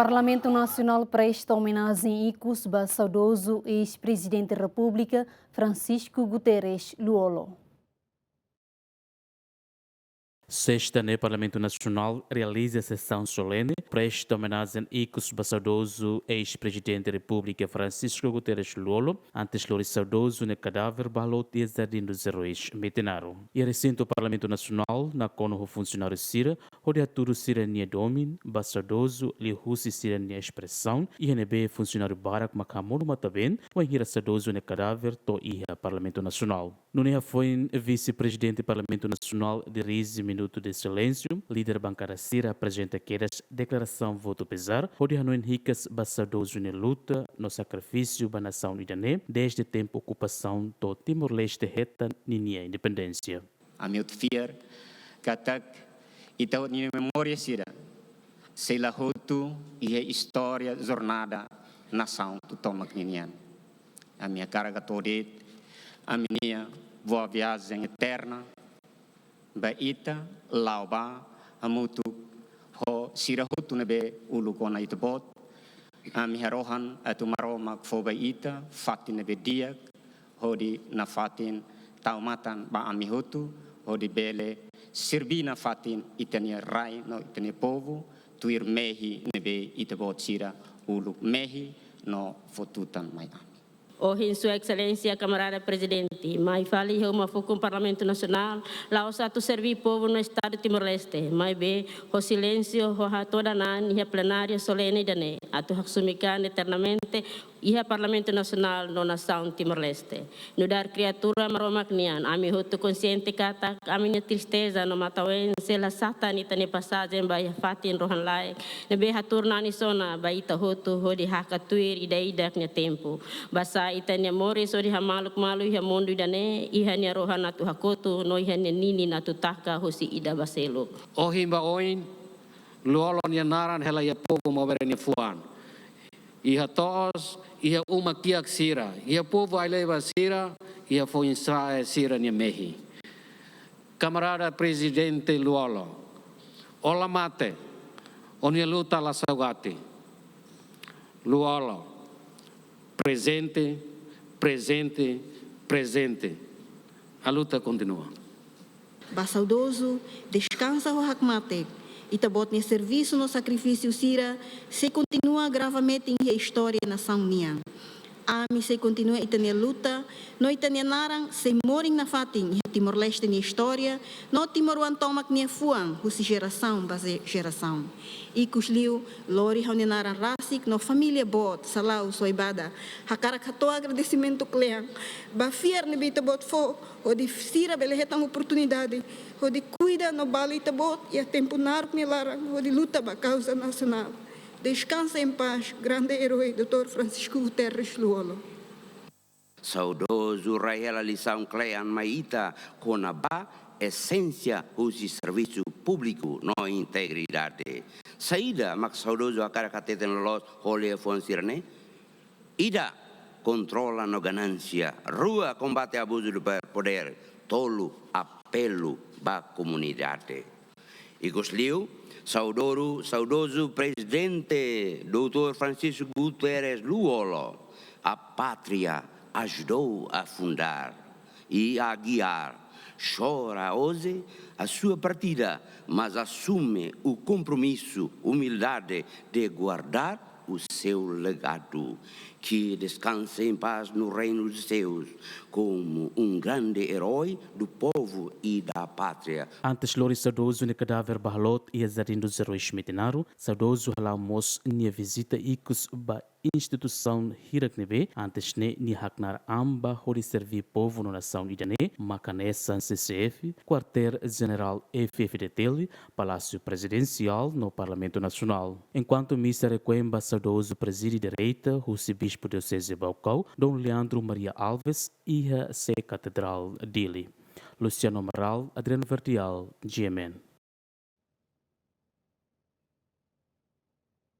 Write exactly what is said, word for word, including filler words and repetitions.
Parlamentu Nasionál presta omenajen ikus ba saudozu eis-Prezidente Repúblika Francisco Guterres Lú-Olo. Sesta ne'e Parlamentu Nasionál realiza sesaun solene, presta omenajen ikus ba saudozu eis-Prezidente Repúblika Francisco Guterres Lú-Olo, antes lori saudozu nia kadáver ba la'o iha Jardim dos Heróis Metinaro. Iha resintu Parlamentu Nasionál nakonu ho funsionáriu sira, hodi hatudu sira-nia domin ba saudozu, liuhusi sira-nia espresaun, iha ne'ebé funsionáriu barak mak hamonu matan-been, wainhira saudozu nia kadáver to'o iha Parlamentu Nasionál. Nune'e hafoin Vise-Prezidente Parlamentu Nasionál dirije minutu de silénsiu, líder bankada sira aprezenta kedas deklarasaun votu pezár, hodi hanoin hikas ba saudozu nia luta no sakrifísiu ba nasaun ida-ne'e, dezde tempu okupasaun to'o Timor-Leste hetan ninia independénsia. Ami hotu fiar katak ita-nia memória sira sei la hotu iha istória jornada nasaun tomak ninian. Ami hakarak hato'o de'it ami-nia boa viagem eterna ba ita, la'o ba hamutuk ho sira hotu ne'ebé uluk ona ita-boot. Ami harohan atu Maromak fó ba ita fatin ne'ebé di'ak, hodi nafatin tau matan ba ami hotu, hodi bele serbí nafatin ita-nia rai no ita-nia povu, tuir mehi ne'ebé ita-boot sira uluk mehi no fó tutan mai ami. Ohin Sua Exelénsia Kamarada Prezidente mai fali iha uma fukun Parlamentu Nasionál, la'ós atu serbí povu no Estadu Timor-Leste, maibé ho silénsiu, ho hatodan an iha plenária solene ida-ne'e, atu haksomikan eternamente iha Parlamentu Nasionál no nasaun Timor-Leste. Nu'udar kriatura Maromak nian, ami hotu konxiente katak ami-nia tristeza no matan-been sei la satan ita-nia pasajen ba iha fatin rohan-laek ne'ebé hatuur nanis ona ba ita hotu hodi hakat tuir ida-idak nia tempu. Basá ita-nia moris hodi hamaluk malu iha mundu ida-ne'e, iha nia rohan atu hakotu no iha nia ninin atu taka husi ida ba seluk. Ohin ba oin, Lú-Olo nia naran hela iha povu maubere nia fuan. Iha to'os, iha uma kiak sira, iha povu ai-leba sira, iha foin-sa'e sira-nia mehi. Kamarada Prezidente Lú-Olo, ó la mate, ó-nia luta la saugati. Lú-Olo, prezente, prezente, prezente. A luta continua. Ba saudozu, deskansa ho hakmatek. Ita-boot nia servisu no sakrifísiu sira sei kontinua grava metin iha istória nasaun nian. Ami sei kontinua ita-nia luta, no ita-nia naran sei morin nafatin iha Timor-Leste nia istória, no timoroan tomak nia fuan husi jerasaun ba ze-, jerasaun. Ikusliu, lori ha'u-nia naran rasik no família boot, Salau Soibada, hakarak hato'o agradesimentu kle'an ba fiar ne'ebé ita-boot fó, hodi sira bele hetan oportunidade hodi kuida no bali ita-boot iha tempu naruk nia laran hodi luta ba kauza nasionál. Descansa em paz, grande herói, doutór Francisco Guterres Lú-Olo. Saudozu rai hela lisaun kle'an mai ita kona-ba esénsia husi servisu públiku no integridade. Saida mak saudozu hakarak hateten loloos ho liafuan sira-ne'e? Ida, kontrola no ganánsia. Rua, kombate abuzu de per-, podér. Tolu, apelu ba komunidade. Ikusliu, saudoru-, saudozu Prezidente doutór Francisco Guterres Lú-Olo, a pátria ajudou a fundar e a guiar. Chora hoje a sua partida, mas assume o compromisso, humildade de guardar o seu legado. Que descanse em paz no reino dos céus, como um grande herói do povo e da pátria. Antes lori saudozu nia kadáver ba halot iha Jardim dos Heróis Metinaro, saudozu hala'o mós nia vizita ikus ba instituisaun hirak ne'ebé antes ne'e nia haknaar an ba hodi serbí povu no nasaun ida-ne'e, mak hanesan C C F, Kuartél Jenerál F-FDTL, Palásiu Prezidensiál no Parlamentu Nasionál. Enkuantu misa requiem ba saudozu prezide direta husi Bispu Dioseze Baucau, Dom Leandro Maria Alves, iha Sé Katedrál Dili. Luciano Amaral, Adriano Verdial, G M N.